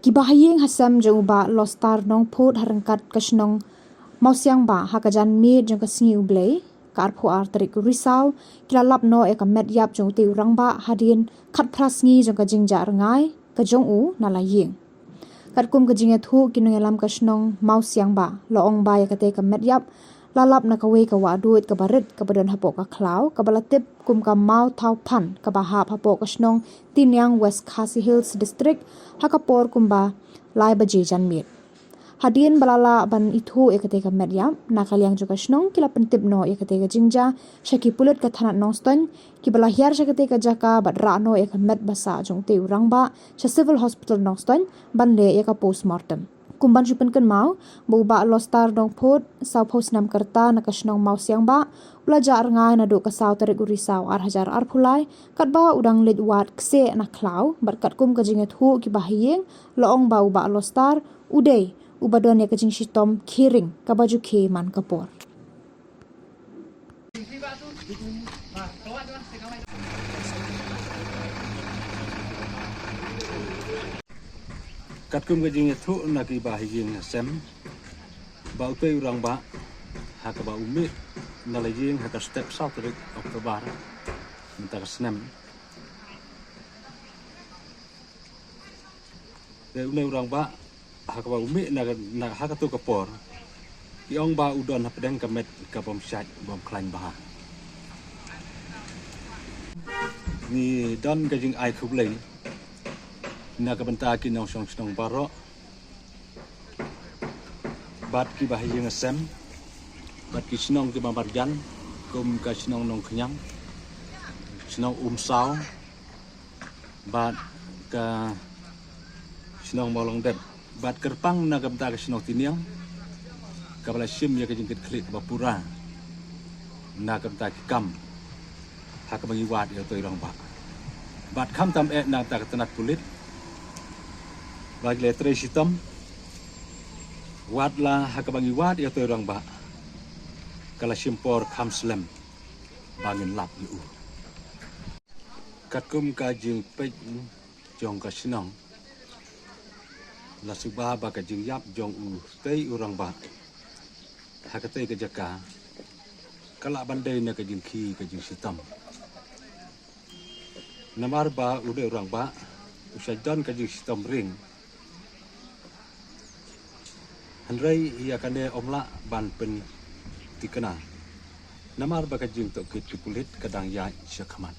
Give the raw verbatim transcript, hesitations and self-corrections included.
Ki bahaïing hasem jong u Bah Lostar Nongphut ha ryngkat ka shnong Mawsiangbah ha ka janmiet jong ka sngi U Blei, ka arphew ar tarik u Risaw, ki la lap noh ïa ka met ïap jong utei u rangbah hadien khatphra sngi jong ka jingjah rngai ka jong u na la ïing. Katkum ka jingïathuh ki nongïalam ka shnong Mawsiangbah, la ong ba ïa katei ka met ïap la lap na kawei ka wahduid kaba rit kaba don hapoh ka khlaw, kaba la tip kum ka Mawthawphan, kaba hap hapoh ka shnong Tiniang, West Khasi Hills District, ha ka por kumba lai baje janmiet. Hadien ba la lah ban ithuh ïa katei ka met ïap, na ka liang jong ka shnong ki la pyntip noh ïa katei ka jingjia sha ki pulit ka thanat Nongstoiñ, kiba la hiar sha katei ka jaka bad rah noh ïa ka met ba sah jong utei u rangbah sha Civil Hospital Nongstoiñ ban leh ïa ka postmortem. Kum ban shu pynkynmaw ba u Bah Lostar Nongphut, sawphew snem ka rta, na ka shnong Mawsiangbah, u la jah rngai naduh ka saw tarik u Risaw ar hajar arphew lai, katba u dang leit wad kseh na khlaw, bad katkum ka jingïathuh ki bahaïing, la ong ba u Bah Lostar u dei uba don ïa ka jingshitom khie ring kaba ju khie man ka por. Katkum ka jingïathuh na ki bahaïing hasem ba utei u rangbah, ha kaba u mih na la ïing ha ka step saw tarik October mynta ka snem, dei une u rangbah, ha kaba u mih na, na ha kato ka por, ki ong ba u don hapdeng ka met ka bym shait bym khlaiñ bha. Ngi don ka jingai khublei na ka bynta ki nongshong shnong baroh, bad ki bahaïing hasem, bad ki shnong kiba marjan, kum ka shnong Nongkhñiang, shnong Umsaw, bad ka shnong Mawlongdep, bad kyrpang na ka bynta ka shnong Tiniang, kaba la shim ïa ka jingkitkhlieh kaba pura na ka bynta ki kam ha kaba ngi wad ïa utei u rangbah. Bad khamtam eh na ka bynta ka tnat pulit, ba ki la trei shitom, watla ha kaba ngi wad ïa utei u rangbah, ka la shim por kham slem ba ngin lap ïa u. Katkum ka jingpeit jong ka shnong, la suba ba ka jingïap jong utei u rangbah ha katei ka jaka ka lah ban dei na ka jingkhie ka jingshitom. Namar ba u dei u rangbah, u shait don ka jingshitom ring. Hynrei ïa kane ym lah ban pynthikna, namar ba ka jingtohkit ki pulit ka dang ïaid shakhmat.